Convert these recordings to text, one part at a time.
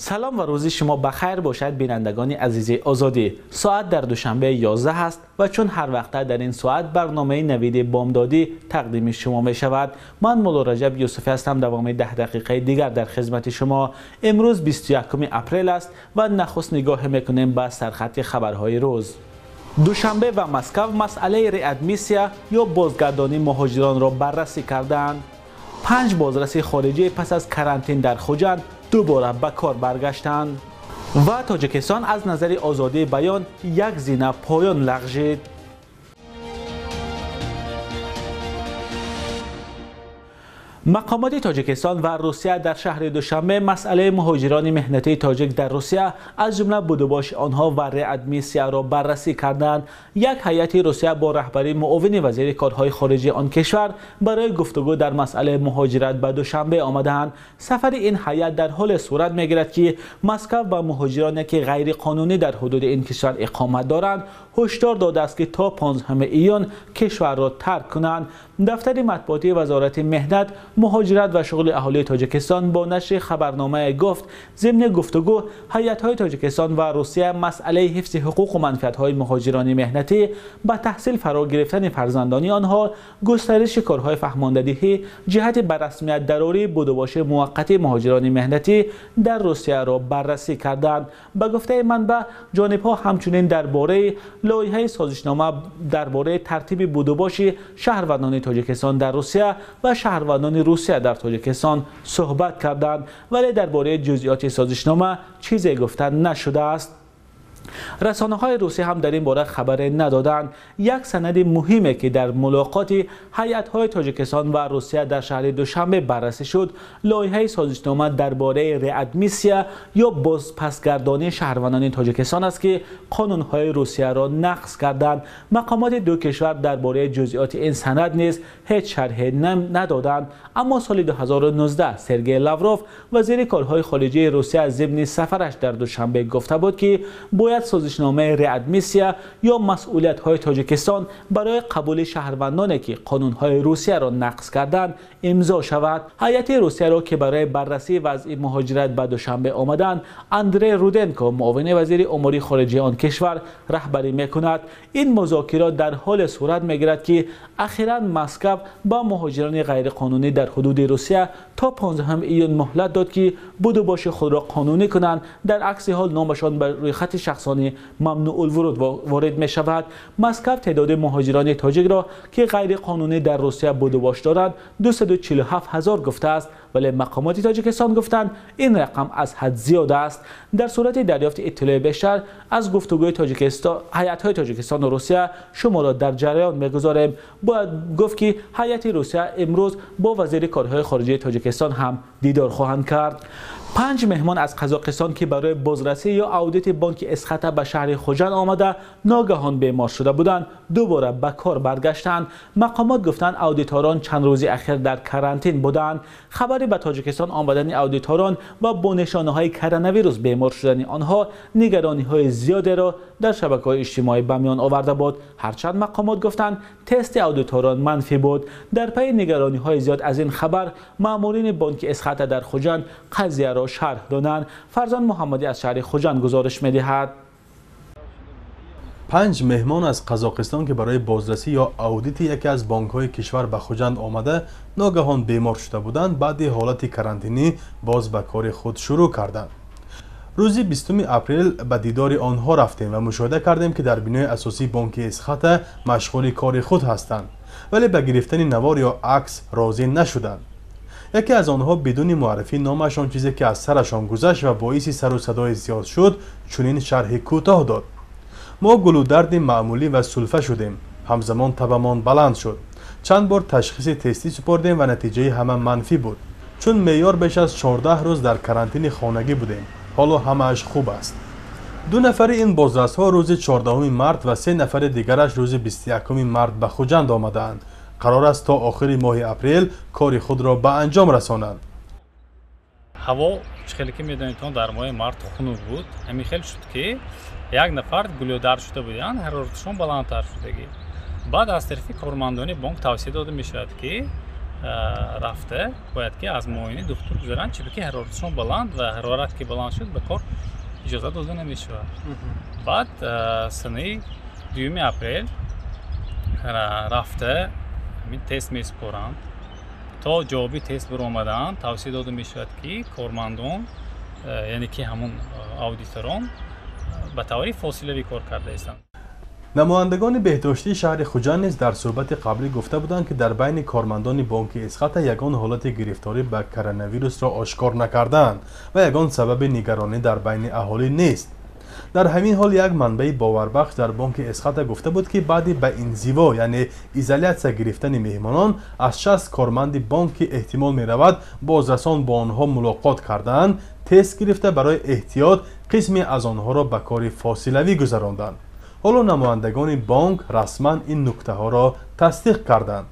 Салом ва рӯзи шумо ба хайр бошад, бинандагони азизи Озодӣ. Соат дар Душанбе 11 аст ва чун ҳар вақт дар ин соат барномаи Навиди Бомдодӣ тақдими шумо мешавад. Ман Мулло Раҷаб Юсуфӣ ҳастам. Давоми 10 дақиқаи дигар дар хидмати шумо. Имрӯз 21 апрел аст ва нахуст нигоҳ мекунем ба сархати хабарҳои рӯз. Душанбе ва Москва масъалаи реадмиссия ё бозгардонии муҳоҷиронро баррасӣ карданд. 5 бозраси хориҷӣ пас аз карантин дар Хуҷанд дубора ба кор баргаштанд ва Тоҷикистон аз назари озодии баён як зина поён лағжид. Мақомоти Тоҷикистон ва Русия дар шаҳри Душанбе масъалаи муҳоҷирони меҳнатии тоҷик дар Русия, аз ҷумла будубоши онҳо ва реадмиссияро баррасӣ карданд. Як ҳайати Русия бо раҳбарии муовини вазири корҳои хориҷии он кишвар барои гуфтугӯ дар масъалаи муҳоҷират ба Душанбе омадаанд. Сафари ин ҳайат дар ҳоле сурат мегирад, ки Москва ба муҳоҷироне, ки ғайриқонунӣ дар ҳудуди ин кишвар иқомат доранд, ҳушдор додааст, ки то 15 июн кишварро тарк кунанд. Дафтари матбуотии Вазорати меҳнат, муҳоҷират ва шуғли аҳолии Тоҷикистон бо нашри хабарномае гуфт, зимни гуфтугӯ ҳайатҳои Тоҷикистон ва Русия масъалаи ҳифзи ҳуқуқу манфиатҳои муҳоҷирони меҳнатӣ, ба таҳсил фаро гирифтани фарзандони онҳо, густариши корҳои фаҳмондадиҳӣ ҷиҳати ба расмият дарории будубоши муваққатии муҳоҷирони меҳнатӣ дар Русияро баррасӣ карданд. Ба гуфтаи манбаъ, ҷонибҳо ҳамчунин дар бораи лоиҳаи созишнома дар бораи тартиби будубоши шаҳрвандони Тоҷикистон дар Русия ва шаҳрвандони Русия дар Тоҷикистон суҳбат карданд, вале дар бораи ҷузъиёти созишнома чизе гуфта нашудааст. Расонаҳои Русия ҳам дар ин бора хабаре надоданд. Як санади муҳиме, ки дар мулоқоти ҳайатҳои Тоҷикистон ва Русия дар шаҳри Душанбе баррасӣ шуд, лоиҳаи созишнома дар бораи реадмиссия ё бозпасгардонии шаҳрвандони Тоҷикистон аст, ки қонунҳои Русияро нақз карданд. Мақомоти ду кишвар дар бораи ҷузъиёти ин санад низ ҳеҷ шарҳе надоданд. Аммо соли 2019 Сергей Лавров, вазири корҳои хориҷии Русия, зимни сафараш дар Душанбе гуфта буд, ки бояд созишномаи реадмиссия ё масъулиятҳои Тоҷикистон барои қабули шаҳрвандоне, ки қонунҳои Русияро нақз карданд, имзо шавад. Ҳайати Русияро, ки барои баррасии вазъи муҳоҷират ба Душанбе омаданд, Андрей Руденко, муовини вазири умури хориҷии он кишвар, раҳбарӣ мекунад. Ин музокирот дар ҳоле сурат мегирад, ки ахиран Москва ба муҳоҷирони ғайриқонунӣ дар ҳудуди Русия то 15 июн муҳлат дод, ки будубоши худро қонунӣ кунанд. Дар акси ҳол номашон ба рӯйхати шахсони мамнуъулвуруд ворид мешавад. Москва теъдоди муҳоҷирони тоҷикро, ки ғайриқонунӣ дар Русия будубош доранд, 247 ҳазор гуфтааст, вале мақомоти Тоҷикистон гуфтанд, ин рақам аз ҳад зиёд аст. Дар сурати дарёфти иттилои бештар аз гуфтугӯи ҳайатҳои Тоҷикистон ва Русия шуморо дар ҷараён мегузорем. Бояд гуфт, ки ҳайати Русия имрӯз бо вазири корҳои хориҷии Тоҷикистон ҳам дидор хоҳанд кард. 5 меҳмон аз Қазоқистон, ки барои бозрасӣ ё аудити бонки Эсхата ба шаҳри Хуҷанд омада, ногаҳон бемор шуда буданд, дубора ба кор баргаштанд. Мақомот гуфтанд, аудиторон чанд рӯзи ахир дар карантин буданд. Хабари ба Тоҷикистон омадани аудиторон ва бо нишонаҳои коронавирус бемор шудани онҳо нигарониҳои зиёдеро дар шабакаҳои иҷтимоӣ ба миён оварда буд. Ҳарчанд мақомот гуфтанд, тести аудиторон манфӣ буд. Дар пайи нигарониҳои зиёд аз ин хабар, маъмурини бонки Эсхата дар Хуҷанд қазияро шарҳ доданд. Фарзон Муҳаммадӣ аз шаҳри Хуҷанд гузориш медиҳад. 5 меҳмон аз Қазоқистон, ки барои бозрасӣ ё аудити яке аз бонкҳои кишвар ба Хуҷанд омада, ногаҳон бемор шуда буданд, баъди ҳолати карантинӣ боз ба кори худ шурӯъ карданд. Рӯзи 20 апрел ба дидори онҳо рафтем ва мушоҳида кардем, ки дар бинои асосии бонки Эсхата машғули кори худ ҳастанд, вале ба гирифтани навор ё акс розӣ нашуданд. Яке аз онҳо бидуни муаррифӣ номашон, чизе ки аз сарашон гузашт ва боиси сару садои зиёд шуд, чунин шарҳи кӯтоҳ дод: мо гулударди маъмулӣ ва сулфа шудем, ҳамзамон табамон баланд шуд. Чанд бор ташхиси тестӣ супордем ва натиҷаи ҳама манфӣ буд. Чун меъёр беш аз 14 рӯз дар карантини хонагӣ будем. Ҳоло ҳамааш хуб аст. 2 нафари ин бозрасҳо рӯзи 14 март ва 3 нафари дигараш рӯзи 21 март ба Хуҷанд омадаанд. Қарор аст то охири моҳи апрел кори худро ба анҷом расонанд. Ҳаво чӣ хеле ки медонед, дар моҳи март хунук буд. Ҳамин хел шуд, ки як нафар гулӯдард шуда буданд, ҳароратшон баландтар шудагӣ. Баъд аз тарафи кормандони бонк тавсия дода мешавад, ки рафта бояд ки аз муоини духтур гузаранд, чунки ҳароратшон баланд ва ҳарорат ки баланд шуд ба кор иҷоза дода намешавад. Баъд санаи 2 апрел рафта ҳамин тест месупоранд. То ҷавоби тест баромадан тавсия дода мешавад, ки кормандон, яъне ки ҳамон аудиторон ба таври фосилавӣ кор карда истанд. Намояндагони беҳдоштии шаҳри Хуҷанд низ дар суҳбати қаблӣ гуфта буданд, ки дар байни кормандони бонки Эсхата ягон ҳолати гирифторӣ ба коронавирусро ошкор накардаанд ва ягон сабаби нигаронӣ дар байни аҳолӣ нест. Дар ҳамин ҳол як манбаи боварбахш дар бонки Эсхата гуфта буд, ки баъди ба инзиво, яъне изолятсия гирифтани меҳмонон аз 60 корманди бонк, ки эҳтимол меравад бозрасон бо онҳо мулоқот кардаанд, тест гирифта барои эҳтиёт қисме аз онҳоро ба кори фосилавӣ гузаронданд. Ҳоло намояндагони бонк расман ин нуктаҳоро тасдиқ карданд.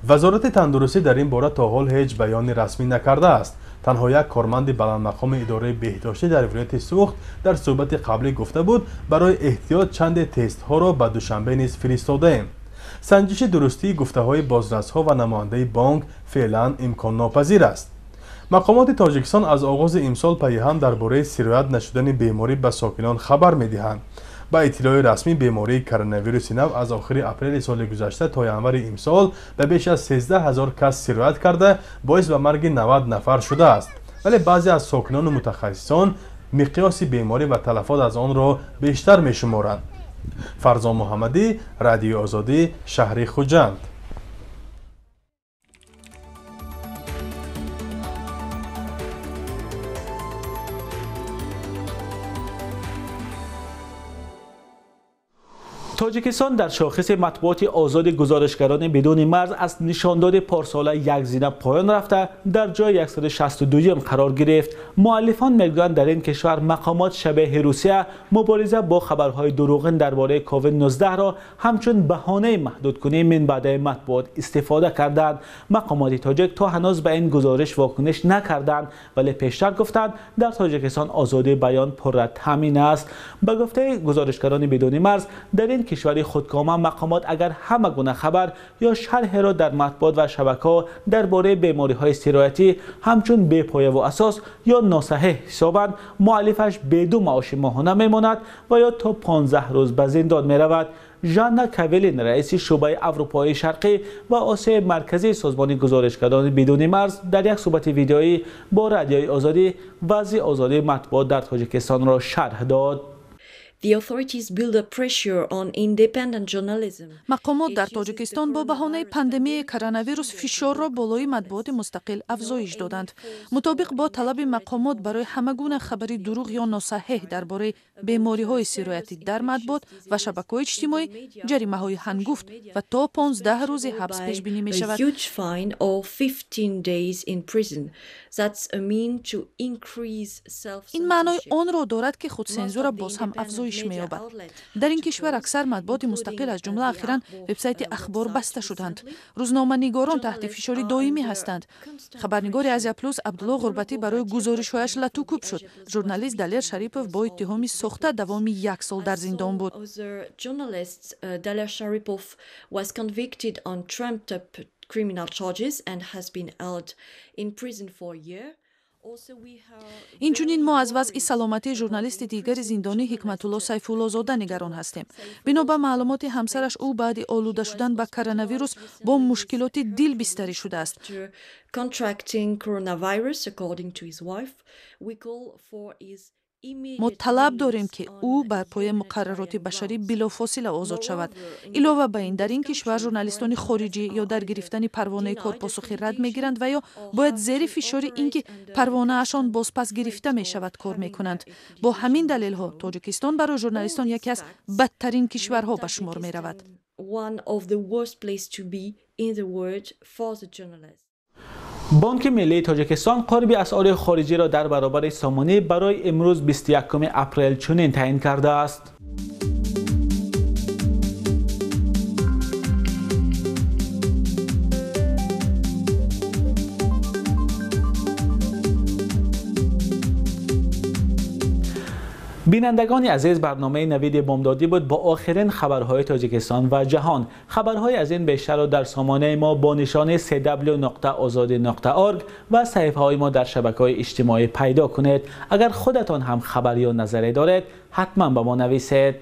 Вазорати тандурустӣ дар ин бора то ҳол ҳеҷ баёни расмӣ накардааст. Танҳо як корманди баландмақоми идораи беҳдоштӣ дар вилояти Суғд дар суҳбати қаблӣ гуфта буд, барои эҳтиёт чанде тестҳоро ба Душанбе низ фиристодаем. Санҷиши дурустии гуфтаҳои бозрасҳо ва намояндаи бонк феълан имконнопазир аст. Мақомоти Тоҷикистон аз оғози имсол пайҳам дар бораи сироят нашудани беморӣ ба сокинон хабар медиҳанд. Ба иттилои расмӣ, бемории коронавируси нав аз охири апрели соли гузашта то январи имсол ба беш аз 13 ҳазор кас сироят карда, боис ба марги 90 нафар шудааст. Вале баъзе аз сокинону мутахассисон миқёси беморӣ ва талафот аз онро бештар мешуморанд. Фарзон Муҳаммадӣ, Радиои Озодӣ, шаҳри Хуҷанд. Тоҷикистон дар шохиси матбуоти озоди гузоришгарони бидуни марз аз нишондоди порсола як зина поён рафта дар ҷои 162-м қарор гирифт. Муаллифон мегӯянд, дар ин кишвар мақомот шабеҳи Русия мубориза бо хабарҳои дурӯғин дар бораи ковид-19-ро ҳамчун баҳонаи маҳдудкунии минбаъдаи матбуот истифода карданд. Мақомоти тоҷик то ҳанӯз ба ин гузориш вокуниш накарданд, вале пештар гуфтанд дар Тоҷикистон озодии баён пурра таъмин аст. Ба гуфтаи гузоришгарони бидуни марз, дар ин кишвари худкома мақомот агар ҳама гуна хабар ё шарҳеро дар матбуот ва шабакаҳо дар бораи бемориҳои сироятӣ ҳамчун бепояву асос ё носаҳеҳ ҳисобанд, муаллифаш беду маоши моҳона мемонад ва ё то 15 рӯз ба зиндон меравад. Жанна Кавелин, раиси шӯъбаи Аврупои Шарқӣ ва Осиёи Марказии созмони гузоришгарони бидуни марз, дар як суҳбати видеоӣ бо Радиои Озодӣ вазъи озодии матбуот дар Тоҷикистонро шарҳ дод. Мақомот дар Тоҷикистон бо баҳонаи пандемияи коронавирус фишорро болои матбуоти мустақил афзоиш доданд. Мутобиқ бо талаби мақомот барои ҳама гуна хабари дурӯғ ё носаҳеҳ дар бораи бемориҳои сироятӣ дар матбуот ва шабакаҳои иҷтимоӣ ҷаримаҳои ҳангуфт ва то 15 рӯзи ҳабс пешбинӣ мешавад. Ин маънои онро дорад, ки худсензура боз ҳам афзоиш меёбад. Дар ин кишвар аксар матбуоти мустақил, аз ҷумла ахиран вебсайти Ахбор, баста шуданд. Рӯзноманигорон таҳти фишори доимӣ ҳастанд. Хабарнигори Азия Плюс Абдулло Ғурбатӣ барои гузоришҳояш латукӯб шуд. Журналист Далер Шарипов бо иттиҳоми сохта давоми як сол дар зиндон буд. Инчунин мо аз вазъи саломатии журналисти дигари зиндонӣ Ҳикматулло Сайфуллозода нигарон ҳастем. Бино ба маълумоти ҳамсараш, ӯ баъди олуда шудан ба коронавирус бо мушкилоти дил бистарӣ шудааст. Мо талаб дорем, ки ӯ бар пояи муқаррароти башарӣ билофосила озод шавад. Илова ба ин, дар ин кишвар журналистони хориҷӣ ё дар гирифтани парвонаи кор посухи рад мегиранд ва ё бояд зери фишори ин ки парвонаашон бозпас гирифта мешавад кор мекунанд. Бо ҳамин далелҳо Тоҷикистон барои журналистон яке аз бадтарин кишварҳо ба шумор меравад. Бонки Миллии Тоҷикистон қурби асъори хориҷиро дар баробари сомонӣ барои имрӯз 21 апрел чунин таъин кардааст. Бинандагони азиз, барномаи Навиди Бомдодӣ буд бо охирин хабарҳои Тоҷикистон ва ҷаҳон. Хабарҳои аз ин бештарро дар сомонаи мо бо нишони cw.ozodi.org ва саҳифаҳои мо дар шабакаҳои иҷтимоӣ пайдо кунед. Агар худатон ҳам хабар ё назаре доред, ҳатман ба мо нависед.